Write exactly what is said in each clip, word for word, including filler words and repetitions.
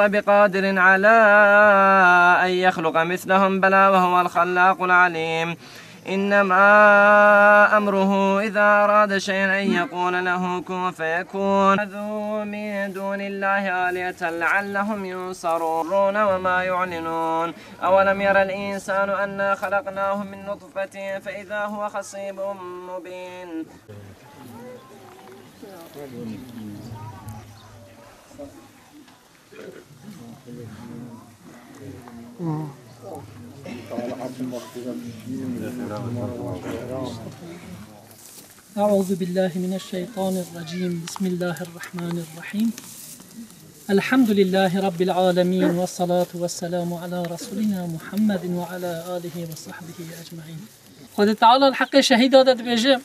بقادر على أن يخلق مثلهم، بلى وهو الخلاق العليم. إنما أمره إذا أراد شيئا أن يقول له كن فيكون. اتخذوا من دون الله آلهة لعلهم ينصرون وما يعلنون. أولم ير الإنسان أنا خلقناه من نطفة فإذا هو خصيم مبين. أعوذ بالله من الشيطان الرجيم. بسم الله الرحمن الرحيم. الحمد لله رب العالمين، والصلاة والسلام على رسولنا محمد وعلى آله وصحبه أجمعين. Xwedê Teala li heqê şehîda de dibêje,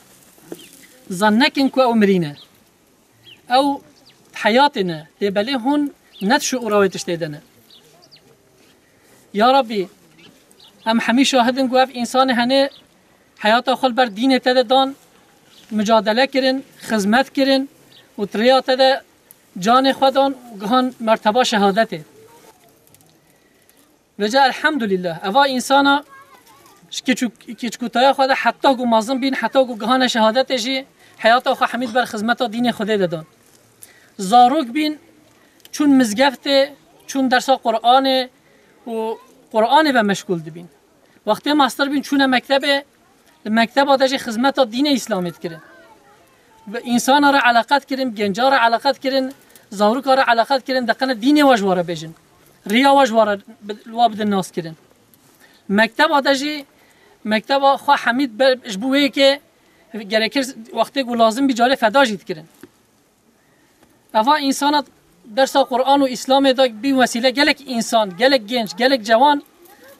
zan nekin ku ew mirî ne. Ew heyatê ne, lê belê hûn ne di şuûra wê tiştê de ne. Ya Rabbî, em hemî şahid in ku ev însanê henê heyata xwe li ber dînê te de dan, micadele kirin, xizmet kirin û di rêya te de canê xwe dan û gihan merteba şehadetê. Vêca elhamdulillah, eva însana ji kiçû-, kiçkûtaya xwe de heta ku mezin bîn, heta ku gihane şehadetê jî heyata xwe hemî di ber xizmeta dînê Xwedê de dan. Zarok bîn, çûn mizgeftê, çûn dersa Qur'anê û Qur'anê ve meşgûl dibîn. Wextê mastir bîn, çûne mektebê, li mekteba de jî xizmeta dînê Îslamê dikirin. Bi însana re eleqe dikirin, bi genca re eleqe dikirin, zaroka re eleqe dikirin, deqene dînê we ji we re bêjin. Riya we ji we re bi-, li we bidin nas kirin. Mekteba de jî, mekteba xwe hemî be-, ji bo wê yekê gerekir wextê ku lazim bî carê feda jî dikirin. Eva însana dersa Qur'an û Îslamê de bîn wesîle, gelek însan, gelek genç, gelek cewan,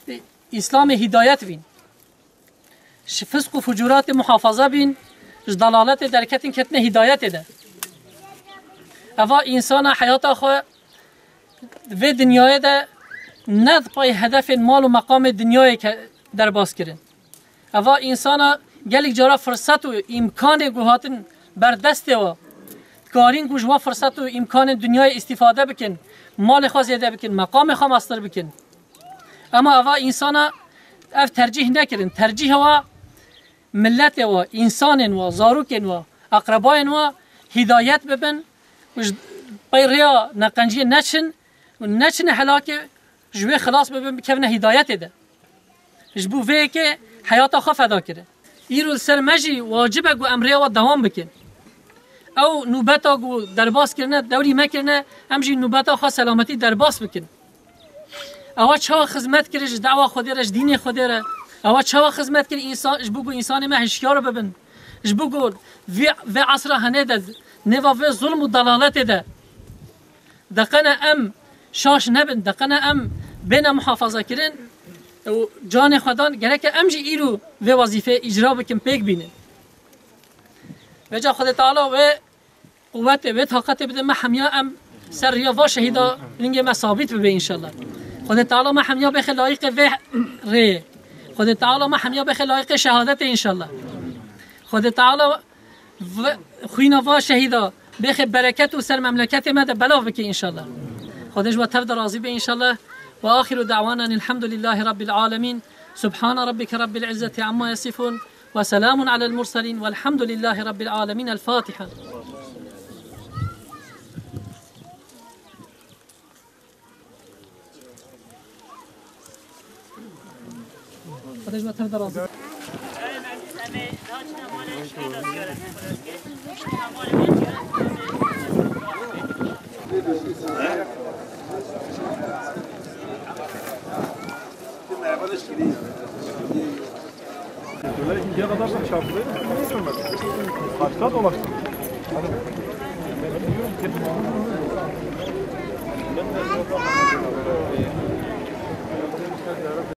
e, Îslamê hîdayet bîn. Ji fisq û fucuratê muhafaza bîn, ji dalaletê derketin ketine hîdayetê de. Eva însana heyata xwe vê dinyayê de ne di pey hedefên mal û meqamê dinyayê ke-, derbas kirin. Eva însana gelek cara firset û îmkanê ku hatin ber destê we, dikarîn ku ji wan firset û îmkanên dinyayê îstîfade bikin, malê xwe zêde bikin, meqamê xwe mestir bikin. Ema eva însana ev tercîh nekirin. Tercîha we miletê we, însanên we, zarokên we, eqrebayên we hîdayet bibin û ji pey rêya neqenciyê neçin û neçine helakê, ji wê xilas bibin, bikevine hîdayetê de. Ji bo vê yekê heyata xwe feda kirin. Îro li ser me jî wacib e ku em rêya we dewam bikin. Ew nûbeta ku derbas kirine, dewrî me kirine, em jî nûbeta xwe selametî derbas bikin. Ewa çawa xizmet kir ji dawa Xwedê re, ji dînê Xwedê re? Ewa çawa xizmet kir însan, ji bo ku însanê me hişyar bibin? Ji bo ku vê, vê esra henê de, nêva vê zulm û dalaletê de, deqene em şaş nebin, deqene em bêne muhafaza kirin û canê xwe dan, gereke em jî îro vê wezîfeyê îcra bikin, pêk bînin. Vêca Xwedê Teala wê quwetê, wê taqetê bide me hemiya em ser riya va şehîda lingê me sabît bibe înşallah. Xwedê Teala me hemiya bêxe layîqê vê rêyê. Xwedê Teala me hemiya bêxe layîqê şehadetê înşallah. Xwedê Teala ve-, xwîna va şehîda bêxe bereket û ser memleketê me de belav bike înşallah. Xwedê ji we tev de razî be înşallah. Ve axiru da'wana elhamdülillahi rabbil alemin. Subhana rabbike rabbil izzeti amma yasifun. Ve selamun alel murselin. Velhamdülillahi rabbil alemin. El Fatiha. Xwedê ji we tev de razî. Kaçta dolaştın?